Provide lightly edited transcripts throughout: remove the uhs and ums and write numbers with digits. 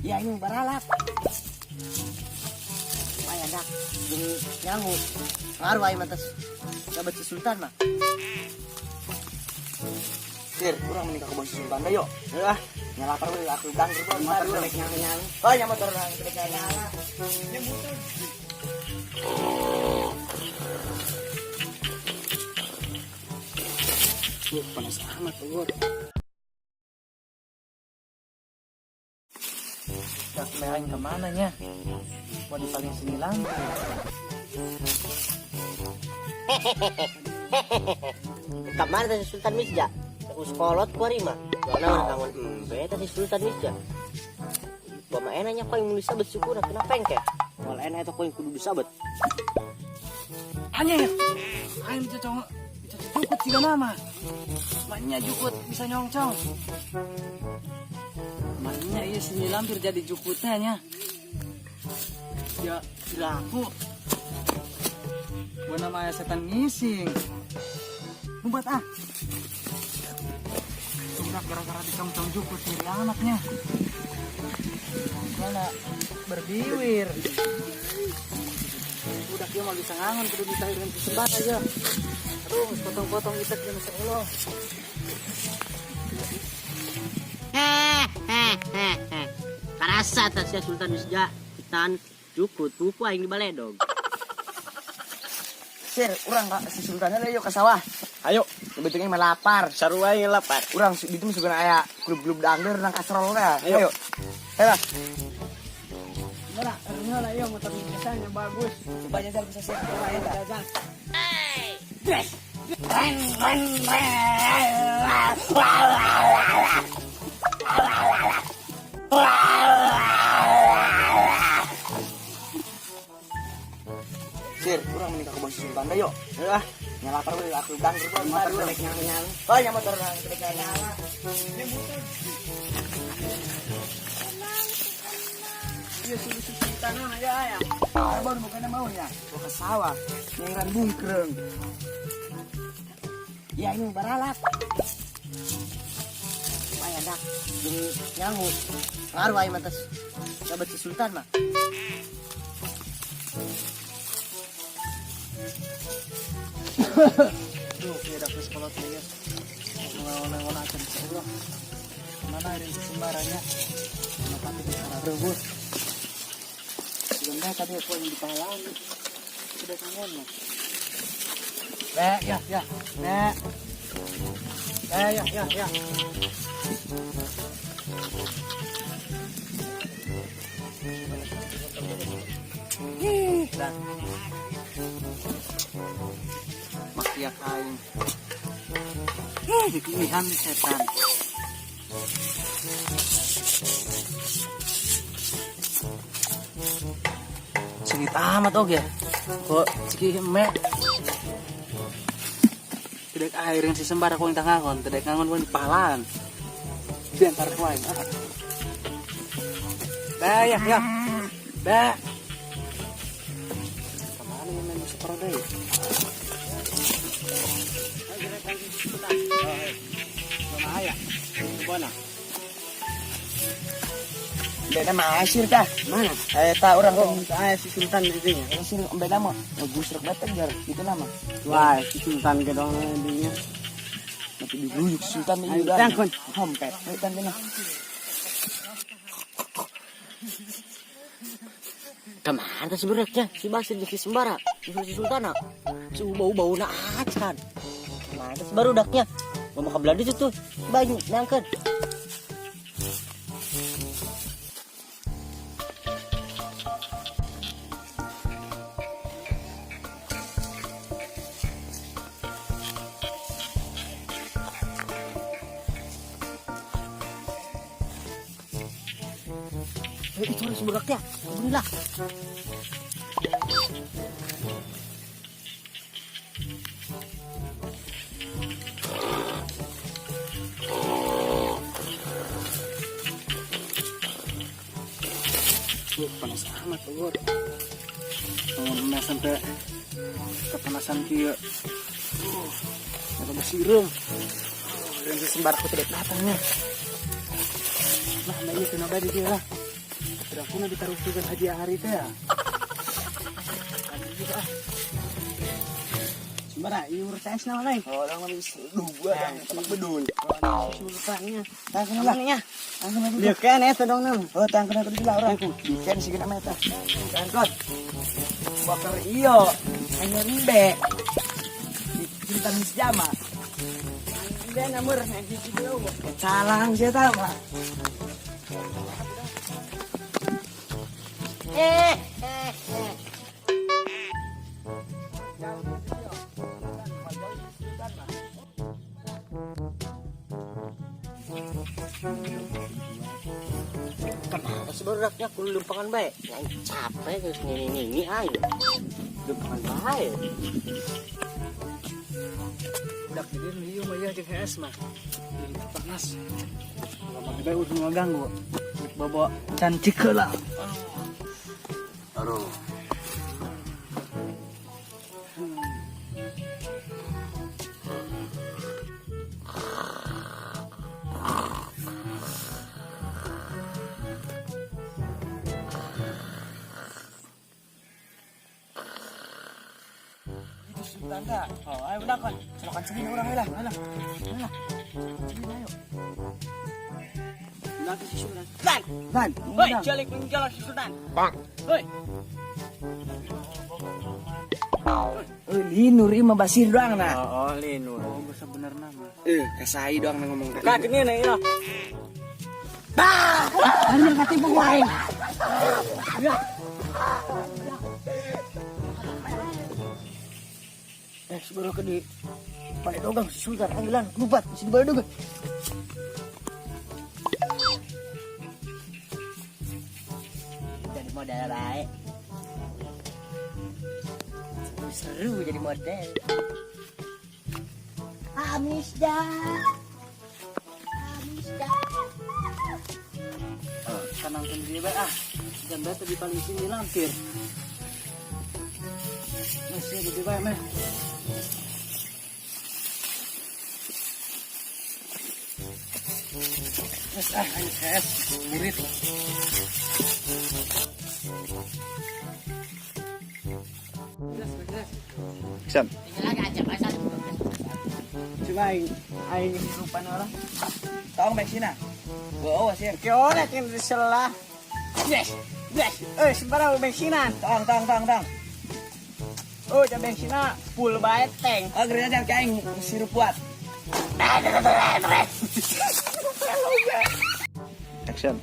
Ya ini baralak. Lumayan dak, jeung nyangu. Ngaruh aing mah tas sahabat si Sultan mah. Sir, urang menikah ke si Sultan yuk. Ah, nyalapar we aku dangger Motor jelek nyangu-nyangu. Oh, nya motor urang jelek nyangu. Panas amat Bogor. Dak mereng kemana nya? Mau di paling sini lampu. Kamana teh si Sultan Misja? Aku sekolot ku ari mah. Soalna urang kangon embe teh si Sultan Misja. Gua mah enaknya kau yang mulai sabet syukur kenapa engke? Kalau enak itu kau yang kudu disabet. Anjir. Aing bisa cong bisa jukut siga nama. Maknya jukut bisa nyongcong. Maknya iya sini lampir jadi jukutnya nya. Ya aku. Gua nama setan ngising. Umpat ah. Udah gara-gara dicongcong jukut nyeri amatnya. Gua berbiwir. Udah dia mau bisa ngangon kudu ditahirin ke sebar aja. Aduh, potong-potong itek dia masya Allah. Hehehe. Karasa tas ya Sultan Misja. Tan jukut pupu aing di baledog. Sir, urang ka si Sultannya yuk ke sawah. Ayo, Bentuknya mah lapar. sarua yang lapar. Urang di itu suka aya klub-klub dangder nang kasrol ya. Ayo. Ayo. Ayo lah. Mana, lah iya motor biasanya bagus. Coba jajal bisa siap lumayan dah. Jajal. Sir, urang menikah ke si Sultan yuk. Ayo ah, nyalapar we aku dangder Motor jelek nyangu-nyangu. Oh, nya motor urang jelek nyangu. Iya solusi tanah ya ya. Baru bukannya maunya. Gua ke sawah, nyairan bungkreng. Ya ini baralak. Lumayan dak, jeung nyangu. Ngaruh aing mah tas sahabat si Sultan mah. Duh, ya dapet sekolah saya. Ngewan-ngewan aja insya Allah. Mana hari ini sembaranya? Kenapa tidak salah rebus? Sebenarnya tadi aku yang dipahalaan. Sudah kangen mah. Be, ya, ya, be. Be, ya, ya, ya. Ih, dah. Makiak aing. Ih, dikinihan setan. Sengit amat oge. Kok ciki mek. Tidak air yang si sembara kau yang tangangon, tidak ngangon kau pahalaan. Biantar ku aing. Ah. Ba ya ya. Ba. Kemana yang main musik roda ya? Bahaya. Bona. Beda mah asir tah. Mana? Eh, ta urang kok Ah, si Sultan itu ya. sir beda mah ngegusrek banget jar gitu nama. Wah, si Sultan gedong dinya. Nanti diguyuk Sultan Ayo, ini udah. tangkon. Hompet. Ayo tan kena. Kemana si bereknya? Si Basir jeung si Sembara, si Sultana. Si bau-bau na acan. Kemana si baru daknya? Mau ke belanda itu tuh. Banyak nangkeun. Itu harus beraknya. Alhamdulillah. Panas amat Bogor. Ngomongnya sampai kepanasan kia. Ada besireum. Dan si sembaraku tidak datangnya. Nah, nah iya kenapa di dia lah. Aku na ditaruh hadiah hari teh ya. Sembara, iur tes na lain. Oh, orang lebih dua dan tempat bedul. Sultannya. Tangkap lah. Namanya. Tangkap lah. Lihat kan eta dong nam. Oh, tangkap lah lah orang. Bikin sih kena meta. Tangkap. Bakar iyo, hanya embe. Cinta misjama. Embe namur nanti dulu. Salang sih tahu mah. Kenapa sih baru raknya kudu lumpangan bae? Yang capek terus nini-nini ayo. Lumpangan bae. Budak jadi liu mah ya jeung HS mah. Jadi panas. Lama bae udah ngaganggu. Bawa cantik lah. Aduh. Itu Sultan dah. Oh, ayo udah kon. Selokan segini orang lah. Ayo. Ayo. Segini ayo. Udah si Sultan. Sultan. Lan, Hoi, jalik menjolok si Sultan. Bang. Hoi. Linur imah basir doang nah. Oh, linur. Oh, sebenarnya mah. Kasai doang na ngomong. Kak, ini nih ya. Hari katipu wae. Sebelum ke di Balai Dogang si Sultan panggilan lupat di Balai Dogang. Jadi model baik. Seru jadi model. Amis dah. Amis dah. Tenang sendiri bae ah. Jangan bae tadi paling sini lampir. Masih ada di bae meh. Wes ah, ayo CS, murid. Jelas, jelas. Coba aing aing hirupan orang. Tong bensin ah. Bawa sih. Kiona yang diselah. Yes. Yes. Eh, sembarang bensinan. Tong, tong, tong, tong. Oh, jam bensina full bae tank. Oh, gereja jangan kayak sirup buat. Action.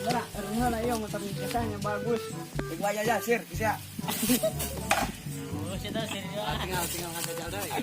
Berak, rengan ayo motor biasanya bagus. Ibu aja aja, sir, bisa. Oh, Tinggal tinggal ngajak jalan.